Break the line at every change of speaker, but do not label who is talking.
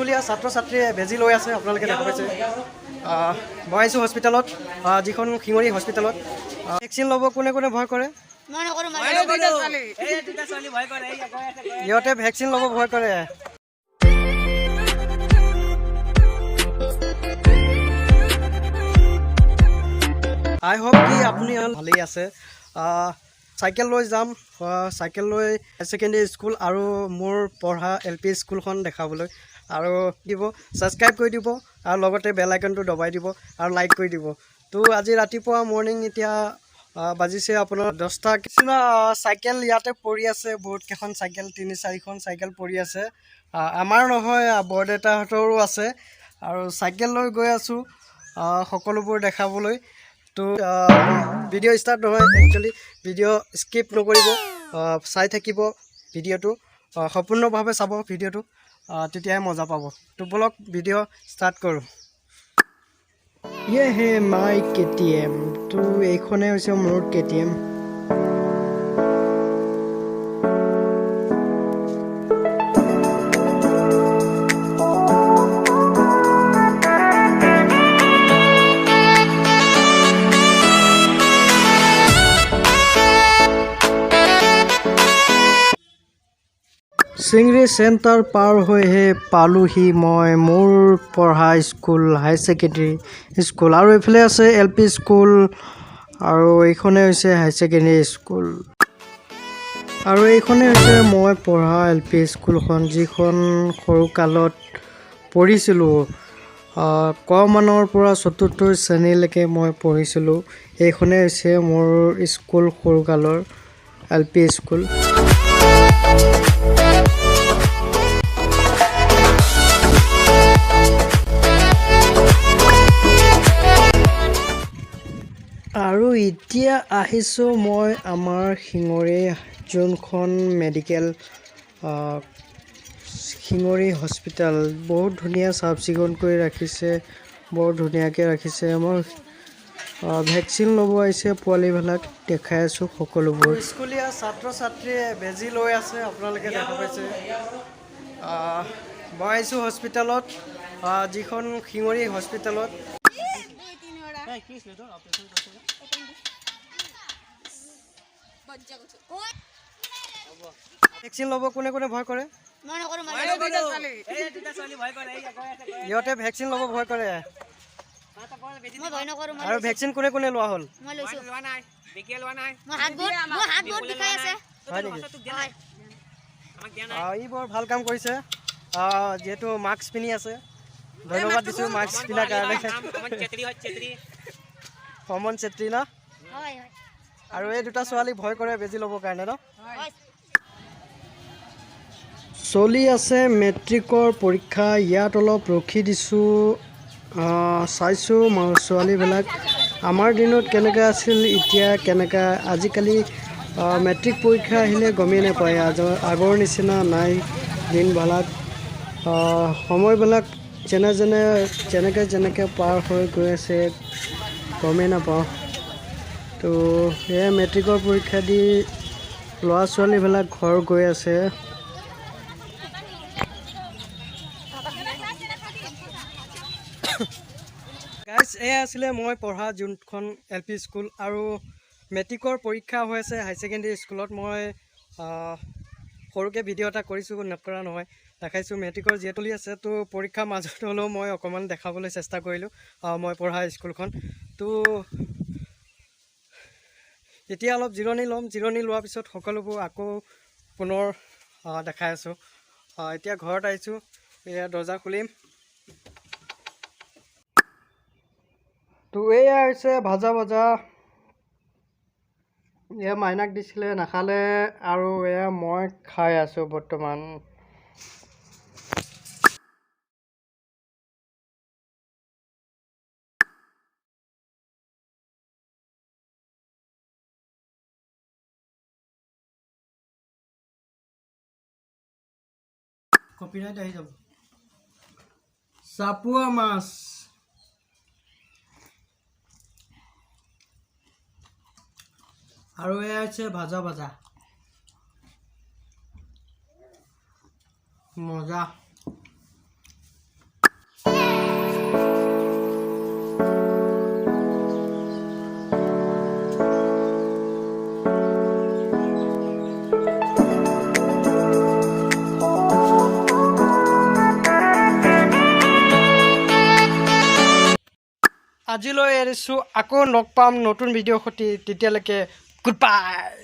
স্কুলীয়া ছাত্ৰ ছাত্ৰীয়ে বেজী লৈ আছে, আপোনালোকে দেখা পাইছে। মই আহিছোঁ হস্পিটেলত, যিখন শিঙৰি হস্পিটেলত। ভেকচিন ল'ব কোনে কোনে ভয় কৰে? ইহঁতে ভেকচিন ল'ব ভয় কৰে। আই হোপ কি আপুনি ভালেই আছে। চাইকেল লৈ যাম, চাইকেল লৈ হায়াৰ ছেকেণ্ডেৰী স্কুল আৰু মোৰ পঢ়া এল পি স্কুলখন দেখাবলৈ। আৰু দিব ছাবস্ক্ৰাইব কৰি দিব আৰু লগতে বেল আইকনটো দবাই দিব আৰু লাইক কৰি দিব। তো আজি ৰাতিপুৱা মৰ্ণিং, এতিয়া বাজিছে আপোনাৰ 10টা। কিছুমান চাইকেল ইয়াতে পৰি আছে, বহুত কেইখন চাইকেল, তিনি চাৰিখন চাইকেল পৰি আছে। আমাৰ নহয়, বৰদেউতাহঁতৰো আছে। আৰু চাইকেল লৈ গৈ আছোঁ সকলোবোৰ দেখাবলৈ। তো ভিডিঅ' ষ্টাৰ্ট নহয়, একচুৱেলি ভিডিঅ' স্কিপ নকৰিব, চাই থাকিব ভিডিঅ'টো, সম্পূৰ্ণভাৱে চাব ভিডিঅ'টো, তেতিয়াহে মজা পাব। তো ব'লক, ভিডিঅ' ষ্টাৰ্ট কৰোঁ। ইয়ে হে মাই কেটিএম। তো এইখনে হৈছে মোৰ কেটিএম। চিংৰি চেণ্টাৰ পাৰ হৈহে পালোহি মই মোৰ পঢ়া স্কুল, হায়াৰ ছেকেণ্ডেৰী স্কুল। আৰু এইফালে আছে এল পি স্কুল আৰু এইখনে হৈছে হায়াৰ ছেকেণ্ডেৰী স্কুল। আৰু এইখনে হৈছে মই পঢ়া এল পি স্কুলখন, যিখন সৰুকালত পঢ়িছিলোঁ। ক মানৰ পৰা চতুৰ্থ শ্ৰেণীলৈকে মই পঢ়িছিলোঁ। এইখনে হৈছে মোৰ স্কুল, সৰুকালৰ এল পি স্কুল। আৰু এতিয়া আহিছোঁ মই আমাৰ শিঙৰি যোনখন মেডিকেল, শিঙৰি হস্পিটেল। বহুত ধুনীয়া চাফ চিকুণ কৰি ৰাখিছে, বৰ ধুনীয়াকৈ ৰাখিছে। আমাৰ ভেকচিন ল'ব আহিছে পোৱালিবিলাক, দেখাই আছোঁ সকলোবোৰ। স্কুলীয়া ছাত্ৰ ছাত্ৰীয়ে বেজী লৈ আছে, আপোনালোকে দেখা পাইছে। মই আহিছোঁ হস্পিটেলত, যিখন শিঙৰি হস্পিটেলত। ভেকচিন ল'ব কোনে কোনে ভয় কৰে? ইহঁতে ভেকচিন ল'ব ভয় কৰে। আৰু ভেকচিন কোনে কোনে লোৱা হ'ল? হয় নেকি? ই বৰ ভাল কাম কৰিছে, যিহেতু মাস্ক পিন্ধি আছে। ধন্যবাদ দিছোঁ মাস্ক পিন্ধাৰ কাৰণে। সমন চেত্ৰী ন? আৰু এই দুটা ছোৱালী ভয় কৰে বেজি ল'বৰ কাৰণে ন? চলি আছে মেট্ৰিকৰ পৰীক্ষা। ইয়াত অলপ ৰখি দিছোঁ, চাইছোঁ ছোৱালীবিলাক। আমাৰ দিনত কেনেকুৱা আছিল, এতিয়া কেনেকুৱা। আজিকালি মেট্ৰিক পৰীক্ষা আহিলে গমেই নাপায়, আগৰ নিচিনা নাই দিনবিলাক। সময়বিলাক যেনে যেনে যেনেকৈ যেনেকৈ পাৰ হৈ গৈ আছে গমেই নাপাওঁ। তো সেয়া মেট্ৰিকৰ পৰীক্ষা দি ল'ৰা ছোৱালীবিলাক ঘৰ গৈ আছে। গাইজ, এয়া আছিলে মই পঢ়া যোনখন এল পি স্কুল। আৰু মেট্ৰিকৰ পৰীক্ষা হৈ আছে হাই ছেকেণ্ডেৰী স্কুলত। মই সৰুকৈ ভিডিঅ' এটা কৰিছোঁ, নকৰা নহয়, দেখাইছোঁ। মেট্ৰিকৰ যিহেতু চলি আছে, তো পৰীক্ষাৰ মাজত হ'লেও মই অকণমান দেখাবলৈ চেষ্টা কৰিলোঁ মই পঢ়া স্কুলখন। তো এতিয়া অলপ জিৰণি ল'ম, জিৰণি লোৱাৰ পিছত সকলোবোৰ আকৌ পুনৰ দেখাই আছোঁ। এতিয়া ঘৰত আহিছোঁ, এয়া দৰ্জা খুলিম। তো এয়া হৈছে ভাজা ভাজা, এয়া মাইনাক দিছিলে, নাখালে। আৰু এয়া মই খাই আছোঁ বৰ্তমান। কপিৰাইট আহি যাব। চাপুৱা মাছ। আৰু এয়া হৈছে ভাজা ভাজা, মজা। আজিলৈ এৰিছোঁ। আকৌ লগ পাম নতুন ভিডিঅ'ৰ সৈতে। তেতিয়ালৈকে গুড বাই।